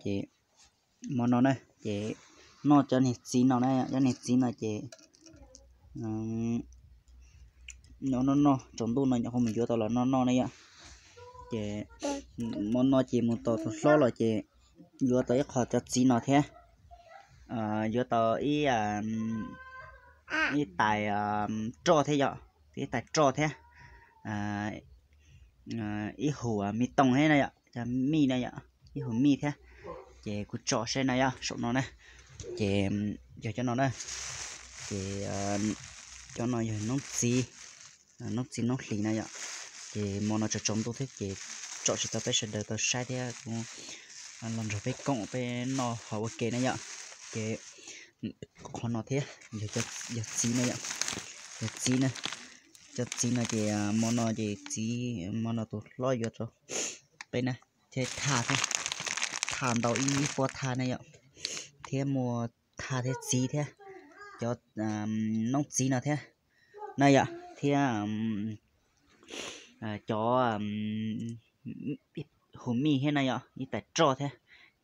Ces hmo no na ces noj cov niag txiv no na, cov niag txiv no ces noj noj noj tsaus ntuj no nyuam qhuav mus yuav tau los noj noj na yom. Ces hmo no ces mus tos tus hlob los ces yuav tau ib qho cov txiv no thiab, yuav tau ib ib tais roj thiab yom, ib tais roj thiab ib hum me tooj thiab na yom, cov mij na yom, ib hum mij thiab. Ces kuv tsom saib na yom, saum no na, ces yog cov no na, ces cov no yog noob txiv, noob txiv noob hlis na yom. Ces hmo no tsaus tsaus ntuj thiab ces tsom tsis tau peb sawv daws tau saib thiab kuv los nrog peb koom peb noj haus ua ke na yom. Ces qhov no thiab yog txiv na yom, yog txiv na, cov txiv no ces hmo no ces txiv, hmo no tus hlob yuav rau peb na, thiab thaj thiab, thaj ntau ib pob thaj na yom, thiab muaj thaj thiab txiv thiab, cov noob txiv no thiab na yom, thiab cov hum mij thiab na yom, ib tais roj thiab.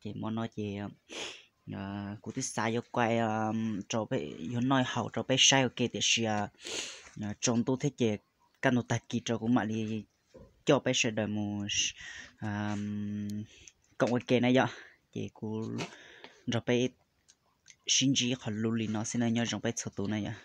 Ces hmo no ces kuv twb xav yuav kuai rau peb yuav noj haus rau peb saib ua ke tiam sis tsaus ntuj thiab ces kaj ntug tag kis rau kuv mam li coj peb sawv daws mus koom ua ke na yom. Ces kuv nrog peb sib ntsib qhov lus li no xwb na, nyob zoo peb txhua tus na yom.